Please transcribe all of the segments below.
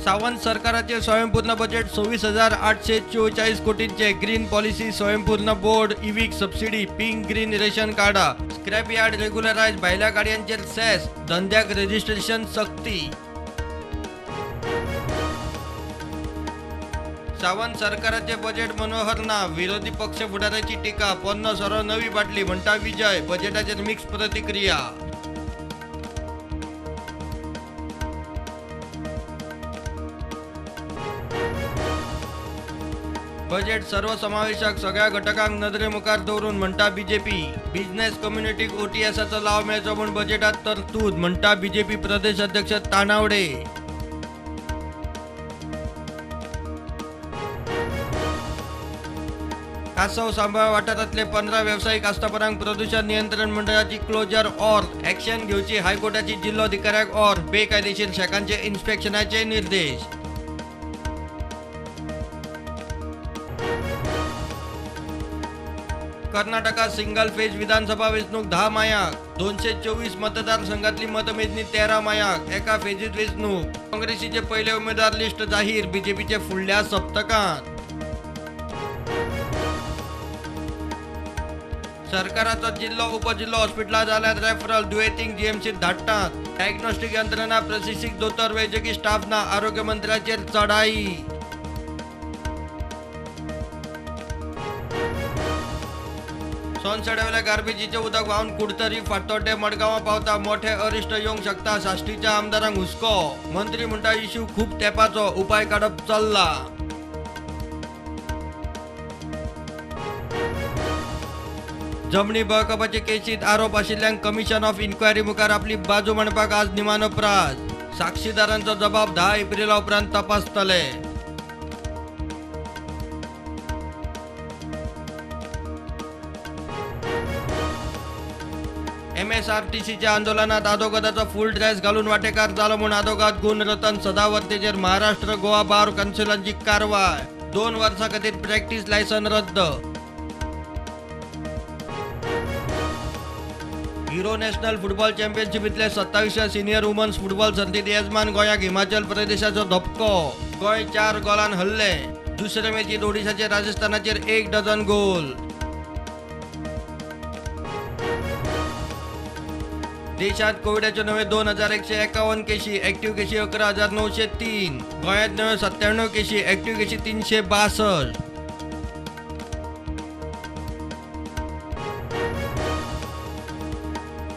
सावंत सरकाराचे स्वयंपूर्ण बजेट 26,844 कोटींचे. ग्रीन पॉलिसी, स्वयंपूर्ण बोर्ड, इव्हीक सबसिडी, पिंक ग्रीन रेशन कार्डा, स्क्रॅप यार्ड रेग्युलरायज, भायल्या गाडयांचेर सेस, धंद्याक रजिस्ट्रेशन सक्ती. सावंत सरकाराचे बजेट मनोहर ना, विरोधी पक्ष फुडाऱ्याची टीका. पोन्नो सोरो नवी बाटली म्हणटा विजय. बजेटाचेर मिक्स प्रतिक्रिया. बजेट सर्वसमावेशक, सगळ्या घटकांक नदरे मुखार दवरून म्हणटा बीजेपी. बिझनेस कम्युनिटीक ओटीएसाचो लाव मेळचो म्हूण बजेटात तरतूद म्हणटा बीजेपी प्रदेश अध्यक्ष तानावडे. कासव सांबाळ वाठारांतले 15 वेवसायीक आस्थापनांक प्रदूषण नियंत्रण मंडळाची क्लोजर ऑर ऍक्शन घेवची हायकोर्टाची जिल्लोधिकाऱ्याक ऑर. बेकायदेशीर शॅकांचे इन्स्पेक्शनाचे निर्देश. कर्नाटकात सिंगल फेज विधानसभा वेंचणूक 10 मायाक. 224 मतदारसंघातली मतमेजणी 13 मायाक. एका फेजीत वेंचणूक. काँग्रेसीचे पहिले उमेदवार लिस्ट जाहीर, बीजेपीचे फुडल्या सप्तकांत. सरकाराचो जिल्लो उपजिल्लो हॉस्पिटलां जाल्यार रेफरल, दुयेंतींक जीएमसीत धाडटात. डायग्नोस्टीक यंत्रणा, प्रशिक्षीत दोतोर, वैजकी स्टाफ ना. आरोग्य मंत्र्याचेर चढाई. सोनसड्यावेल्या गार्बेजीचें उदक व्हांवन कुडतरी, फातोड्डें, मडगांवां पावता. मोठे अरिश्ट येवंक शकता. साश्टीच्या आमदारांक हुस्को. मंत्री म्हणटा इश्यू खूब तेंपाचो, उपाय काडप चल्ला. जमनी बळकावपाचे केशीत आरोप आशिल्ल्यांक कमिशन ऑफ इन्क्वायरी मुखार आपली बाजू मांडपाक आज निमाणो प्रास. साक्षीदारांचो जबाब 10 एप्रिला उपरांत तपासतले. एमएसआरटीसीच्या आंदोलनात आदोगादाचो फुल ड्रेस घालून वाटेकार जालो म्हूण आदोगाद गुणरतन सदावर्तेचेर महाराष्ट्र गोवा बार काउन्सिलांची कारवाय. 2 वर्सां खातीर प्रॅक्टीस लायसन रद्द. हिरो नॅशनल फुटबॉल चॅम्पियनशिपींतले 27व्या सिनियर वुमन्स फुटबॉल सर्तींत येजमान गोंयाक हिमाचल प्रदेशाचो धपको. गोंय 4 गोलान हरले. दुसरे मॅचीत ओडिशाचे राजस्थानाचेर 1 डझन गोल. देशात कोविडाच्यो नवे 2151 केशी, ऍक्टिव्ह केशी 11,903. गोंयांत नव्यो 97 केशी, ऍक्टिव्ह केशी 362.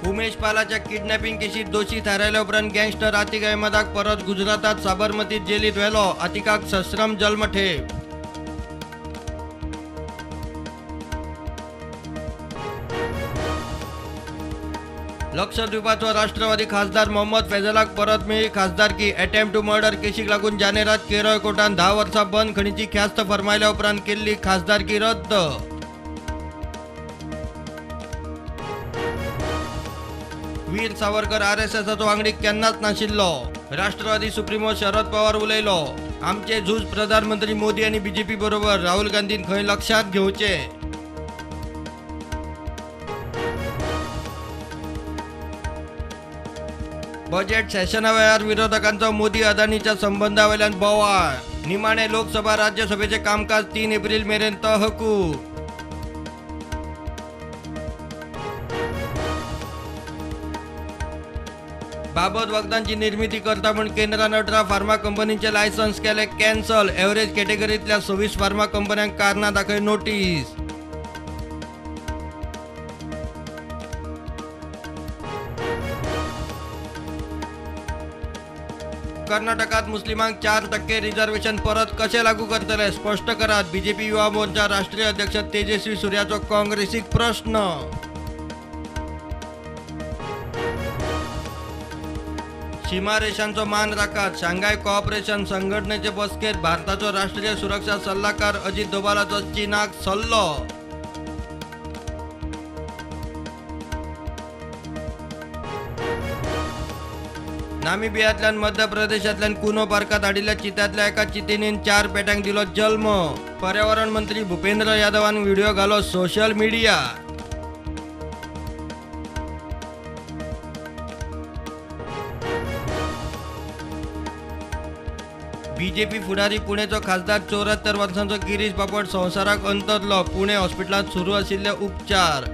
उमेश पालाच्या किडनॅपिंग केशीत दोशी थारायल्या उपरांत गँगस्टर आतिक अहमदाक परत गुजरातात साबरमती जेलीत व्हेलो. आतिकाक सश्रम जल्मठेप. लक्षद्वीपाचो राष्ट्रवादी खासदार मोहम्मद फैजलाक परत मेळ्ळी खासदारकी. अटेम्प्ट टू मर्डर केशीक लागून जानेरात केरळ कोर्टान 10 वर्सां बंदखणीची ख्यास्त फर्मायल्या उपरांत केल्ली खासदारकी रद्द. वीर सावरकर आरएसएसाचो वांगडी केन्नाच नाशिल्लो. राष्ट्रवादी सुप्रीमो शरद पवार उलयलो. आमचे झूज प्रधानमंत्री मोदी आनी बीजेपी बरोबर. राहुल गांधीन खंय लक्षात घेवचे. बजेट सेशना वेळार विरोधकांचो मोदी अदानीच्या संबंधावेल्यान बोवाळ. निमाणे लोकसभा राज्यसभेचे कामकाज 3 एप्रिल मेरेन तहकूब. बाबत वखदांची निर्मिती करता म्हूण केंद्रान 18 फार्मा कंपनींचे लायसन्स केले कॅन्सल. एव्हरेज कॅटेगरींतल्या 26 फार्मा कंपन्यांक कारणां दाखय नोटीस. कर्नाटकात मुस्लिमांक 4% रिझर्वेशन परत कशें लागू करतले स्पश्ट करात. बीजेपी युवा मोर्चा राष्ट्रीय अध्यक्ष तेजस्वी सूर्याचो काँग्रेसीक प्रश्न. सीमारेषांचो मान राखात. शांघाय कॉपरेशन संघटनेचे बसकेत भारताचो राष्ट्रीय सुरक्षा सल्लागार अजित डोभालाचो चीनाक सल्लो. नामिबियांतल्यान मध्य प्रदेशांतल्यान कुनो पार्कात हाडिल्ल्या चित्यांतल्या एका चितिणीन 4 पेट्यांक दिलो जल्म. पर्यावरण मंत्री भूपेंद्र यादवान व्हिडिओ घालो सोशल मीडिया. बीजेपी फुडारी पुणेचो खासदार 74 वर्सांचो गिरीश बापट संवसाराक अंतरलो. पुणे हॉस्पिटलांत सुरू आशिल्ले उपचार.